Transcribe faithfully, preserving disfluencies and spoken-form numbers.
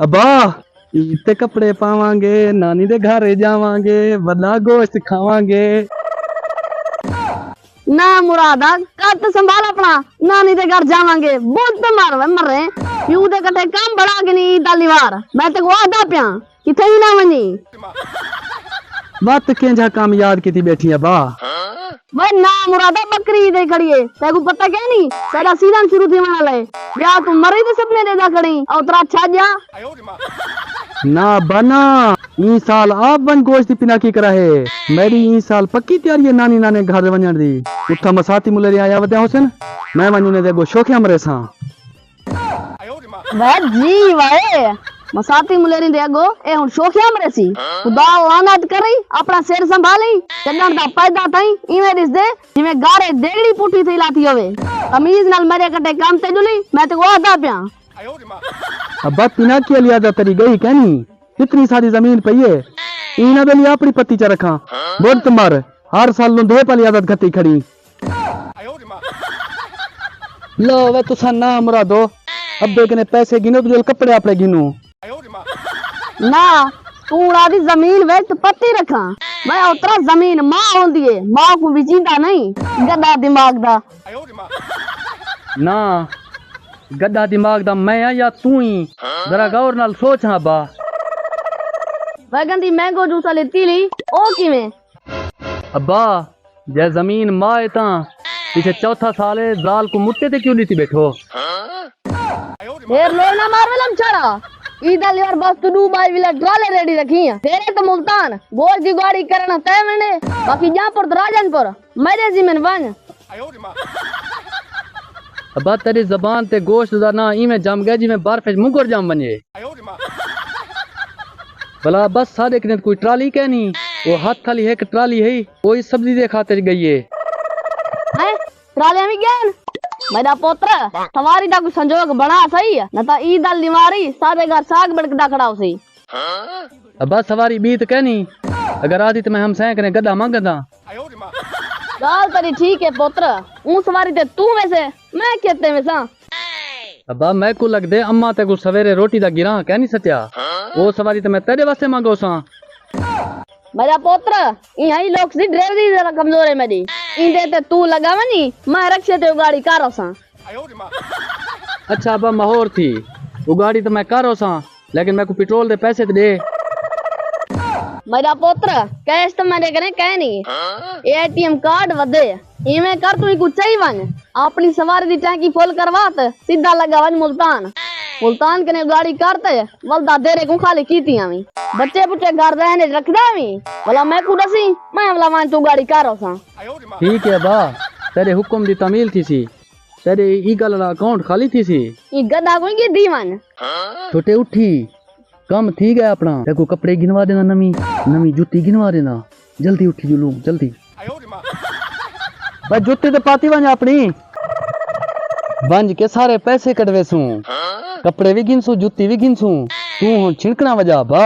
ابا، عید تے کپڑے پاواں گے، نانی دے گھر جاواں گے، وݙا گوشت کھاواں گے۔ نہ مراد، کر تے سنبھال اپݨا، نانی دے گھر جاواں گے، بت مر وے مرے۔ پیو دے کٹھے کم بڑا گھنی عید آلی وار، میں تیکوں آہدا پیاں، کتھے ہی نہ ونڄیں۔ وت کینجھا کم یاد کیتی ٻیٹھی ابا؟ وے نہ مرادا، ٻکری عید تے کھڑی ہے، تیکوں پتہ کینی؟ تیݙا سیزن شروع تھیوݨ والا ہے۔ ٻیا توں مرے دے سپنے ݙیہدا کھڑیں، او ترا چھا ڄا۔ نہ ابا نہ، ایں سال آپ ونڄ گوشت دی پناکی کرا ہے۔ میݙی ایں سال پکی تیاری ہے نانی نانے گھر ونڄݨ دی۔ اتھاں مساتی ملے آیا ودے ہوسن، میں ونڄ انہیں دے اڳوں شوخیاں مریساں۔ واہ جی واہ، مساتی ملیریں دے اڳوں اے ہݨ شوخیاں مریسی۔ خدا او آنت کرئی، اپݨا سر سنبھالیں، چݙݨ دا پیدا تئیں ایویں ݙسدے جیویں گارے دیگڑی پٹھی تھئی لاتی ہووے۔ تمیز نال میݙے کٹھے کم تے ڄلیں، میں تیکوں آہدا پیاں۔ ابا، پناکی آلی عادت تیݙی ڳئی کینی؟ کتنی ساری زمین پئی ہے، ایں نہ ٻیلی اپݨی پتی چا رکھاں۔ بت مر، ہر سال لندھے پالی عادت گھتی کھڑی۔ لو وے تساں نہ مرادو، ابے کنے پیسے گھنو تے ڄل کپڑے اپݨے گھنو۔ نہ، توں اڑا دی زمین وچ پتی رکھاں۔ وے اترا زمین ماء ہوندی ہے، ماء کوں وچیندا نہیں، گݙا دماغ دا۔ نہ، گݙا دماغ دا میں ہاں یا توں ہی؟ ذرا غور نال سوچ ہاں با۔ وے گندی مینگو جوس آلی تیلی، او کیویں؟ ابا، جے زمین ماء ہے تاں پچھے چوتھا سال ہے، زال کوں مٹے تے کیوں ݙتی ٻیٹھو؟ پھر لوئے نہ مار ولم چھڑا۔ عید آلی وار بس توں ݙو بائی ویلا ٹرالے ریڈی رکھیں۔ تیݙے تے ملتان، گوشت دی گاڑی کرݨ تے ویندے، باقی جاں پور تے راجن پور، میݙے ذمے ونڄ۔ ابا تیݙی زبان تے گوشت دا ناں ایویں ڄم ڳئے جیویں برف وچ مگر ڄم ونڄے۔ بھلا ابا ساݙے کنے کوئی ٹرالی کینی، او ہتھ آلی ہک ٹرالی ہئی، او ای سبزی دے خاطر ڳئی ہے۔ ہیں؟ ٹرالیاں وی ڳئن؟ میݙا پتر، سواری دا کوئی سنجوگ بݨا سہی، نہ تاں عید آلی ݙیواڑی ساݙے گھر ساڳ ٻݙکدا کھڑا ہوسی۔ ابا سواری ٻی تے کینی، اگر آہدی تے میں ہمسائیں کنے گݙا منگداں۔ ڳالھ تیݙی ٹھیک ہے پتر، اوں سواری تے توں ویسیں، میں کیتے ویساں؟ ابا میکوں لڳدے اماں تیکوں سویرے روٹی دا گراں کینی سٹیا، او سواری تے میں تیݙے واسطے منگوساں۔ میݙا پتر، ایہاں ہی لوک سی، ڈرائیوری ذرا کمزور ہے میݙی، ایندے تے توں لڳا ونڄی، میں رکشے تے اڳاڑی کر آساں۔ اچھا ابا ماہور تھی، اڳاڑی تے میں کر آساں، لیکن میکوں پٹرول دے پیسے تے ݙے۔ میݙا پتر، کیش تاں میݙے کنے کائنی۔ اے ٹی ایم کارڈ ودے۔ ایویں کر توں ایکوں چائی ونڄ۔ اپݨی سواری دی ٹینکی فل کروا تے سدھا لڳا ونڄ ملتان۔ ملتان کنے گاڑی کر تے ولدا دیرے کوں خالی کیتی آویں۔ بچے بچے گھر ذہن اچ رکھدا آویں۔ ولا میکوں ݙسی، میں ولا ونڄ توں گاڑی کر آساں۔ ٹھیک ہے ابا، تیݙے حکم دی تعمیل تھیسی۔ تیݙے ای گل آلا اکاؤنٹ خالی تھیسی۔ ایں گدھا کوں گھدی ونڄ۔ چھوٹے اٹھی، کم تھی ڳئے اپݨا۔ تیکوں کپڑے گھنوا ݙینا، نویں نویں جتی گھنوا ݙینا۔ جلدی اٹھی ڄلوں، جلدی۔ بس جتی تے پاتی ونڄ اپݨی۔ ونڄ کے سارے پیسے کڈھویسوں۔ کپڑے وی گھنسوں، جتی وی گھنسوں۔ توں ہݨ چھنکݨا وڄا با۔